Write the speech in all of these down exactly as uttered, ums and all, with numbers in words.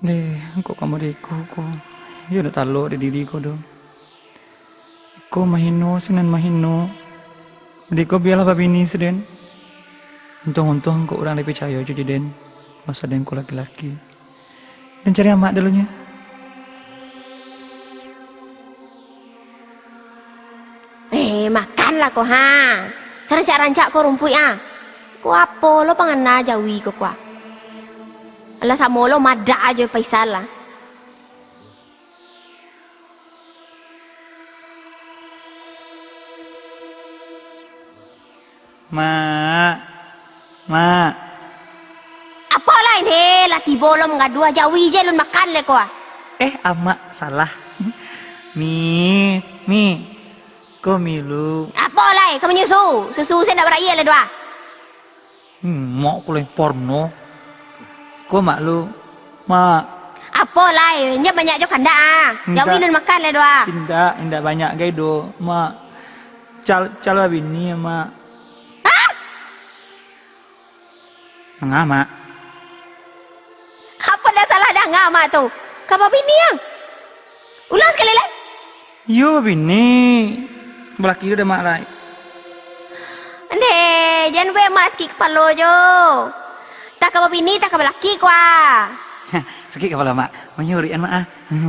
Deh, kok ka model iko ko? Iyo ndak talok dek diri ko doh. Iko mahino sinan mahino. Dek iko bialah babini siden. Untuang-untuang kok urang lai picayo jo di den. Masa den ko laki-laki. Den cari amak dulunyo. Eh, makanlah ko, ha. Sarancak-rancak ko rumpuik, ah. Ko apo lo pangana jawi ko, ko, ah. Alah, samo lo madak ajo Faisal lah. Mak, Mak. Apo lai, deh? Lah tibo lo manggaduah, jawi je lun makan le ko, ah. Eh, Amak salah. Mi, Mi. Ko Mi lu. Apo lai, ka manyusu? Susu se ndak baraia le doh, ah. Hmm, Mak ko lai porno. Ko Mak lu. Mak. Apo lai, nyo banyak jo kandak, ah. Indak. Jawi lun makan le doh, ah. Indak, indak banyak gai doh, Mak. Cal-, calo babini, Mak. Hah? Manga, Mak? Apo ndak salah danga, Mak tu? Ka babini ang. Ulang sakali lai. Iyo, babini. Balaki tu dah, Mak, lai. Ndeh, jan buek Mak sakik kapalo jo. Tah ka babini, tah ka balaki, ko, ah. Sakik kapalo, Mak. Manyuruikan, Mak, ah.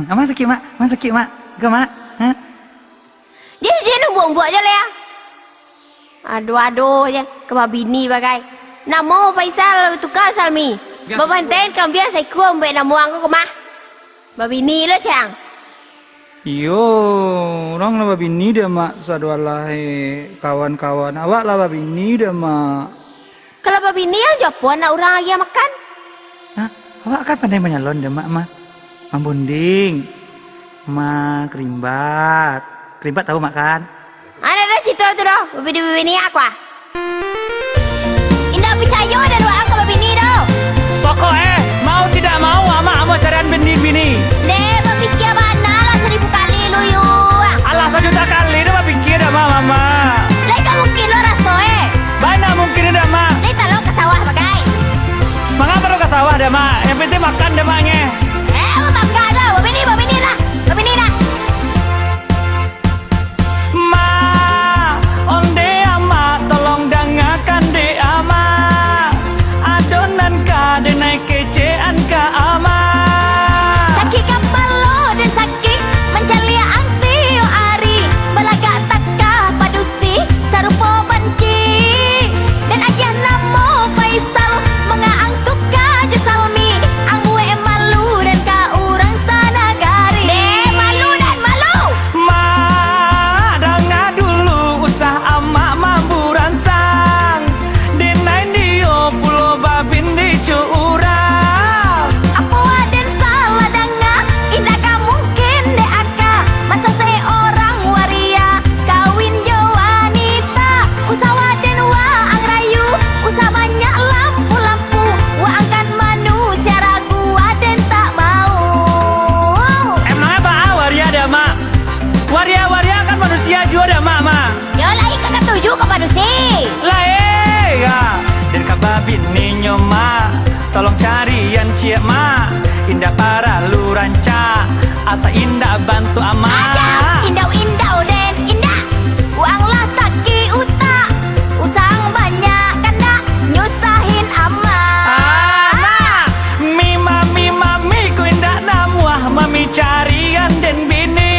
Aman sakik, Mak. Aman sakik, Mak. Ga, Mak. Ha? Jan, jan, umbuak-umbuak jo lai, ah. Aduh-aduh je, ka babini bagai. Namo Faisal tuka Salmi. Babantai kambiang saikua, ambiak namo ang ko mah. Babini lo, cek ang. Iyo, urang lah babini dek, Mak, sadoalahe kawan-kawan. Awak lah babini dek, Mak. Kalau babini ang jo apo anak urang agiah makan? Nah, awak kan pandai manyalon dek, Mak, mah. Mambunding. Mah, kerimbat. Kerimbat tahu, Mak, kan? Anak dah cito tu doh, babini-babini aku ah. Indak picayo dah doh ka babini doh. Pokok eh, mau tidak mau, Amak ambo carian bini-bini. Deh, bapikia bana lah saribu kali lu, yu. Alah sajuta kali dah bapikia dah, Mak, Mama. Lai ka mungkin lo raso eh. Bana mungkin dah, Mak. Lai talok ka sawah bagai. Mangapa lo ka sawah dah, Mak? Yang penting makan dah, Mak, ngeh. Eh, mau makan dah. Babini, babini dah. Babini dah. Mak, ondeh Amak, tolong dangakan dek Amak. Adonan ka denai kecekan ka Amak. Sakik kapalo den sakik, mancaliak ang tiok ari, balagak takah padusi, sarupo banci. Den agiah namo Faisal, manga ang tuka jo Salmi, ang buek malu den ka urang sanagari. Deh, malu den, malu! Mak, danga dulu usah Amak mamburansang. Denai dio pulo babini jo urang. Apo aden salah danga? Indak ka mungkin dek aka. Masa se orang waria kawin jo wanita. Usah waden waang rayu, usah banyak lampu-lampu. Waang kan manusia ragu, aden tak mau. Emangnya baa waria dek Amak? Waria-waria kan manusia juo dek Amak, Mak. Yo, lai ka katuju ka padusi. Lai, ya. Den ka babininyo, Mak. Tolong carian ciek, Mak. Indak paralu rancak, asa indak bantuak Amak. Aja, indau-indau den, indak. Waang lah sakik utak. Usah banyak kandak, nyusahin Amak. Ah, Mak. Mi, Mami, Mami, ko indak namuah, Mami carian den bini.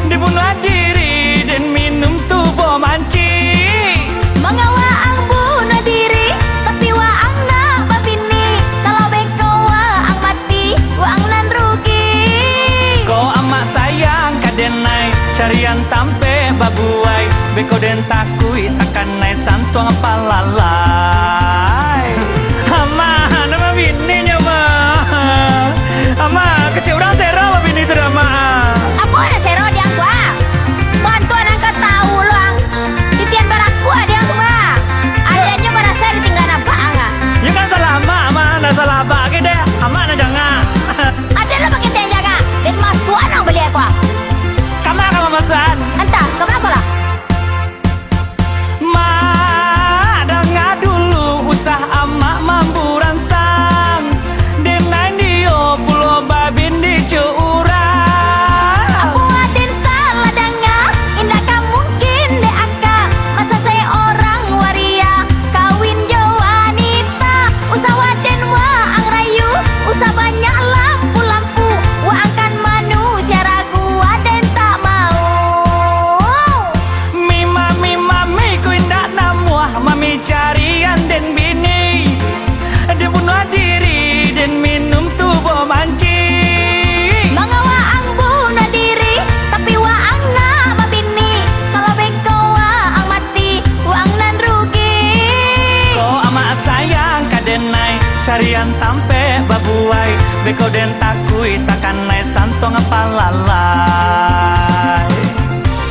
Dibunuah diri den minum tubo mancik. Manga waang bunuah diri, tapi waang nak babini. Kalau beko waang mati, waang nan rugi. Ko Amak sayang ka denai, carian tampek babuai. Beko den takuik takanai santuang palalai. Amak, nan babininyo, Mak. Amak, kecek urang sero babini tu dah, Mak. Apo nan sero di ang tu, ah? Bantuak nan ka tahu lo ang. Titian barakuak di ang tu, Mak. Aden jo marasa ditinggaan abak ang, ah. Yo kan salah Amak, Mak. Ndak salah abak lagi deh. Amak nan jangak. Aden lah pakai cek jangak. Den masuak ang baliak ko, ah. Kama, kama masuak an? Antah, kama ko lah. Mak, danga dulu, Pek babuai, beko den takuik takanai santuang palalai.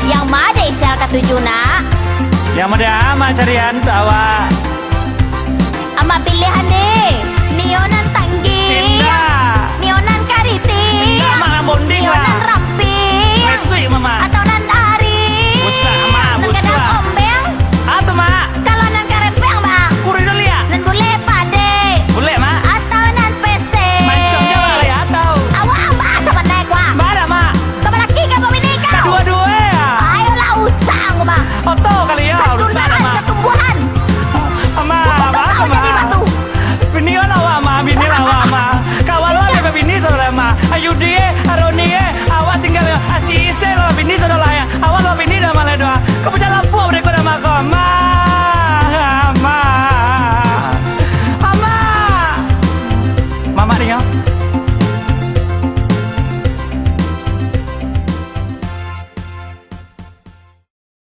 Yang ma dek Isel katuju nak? Yang ma dek amak carian tu awak. Amak pilihan deh.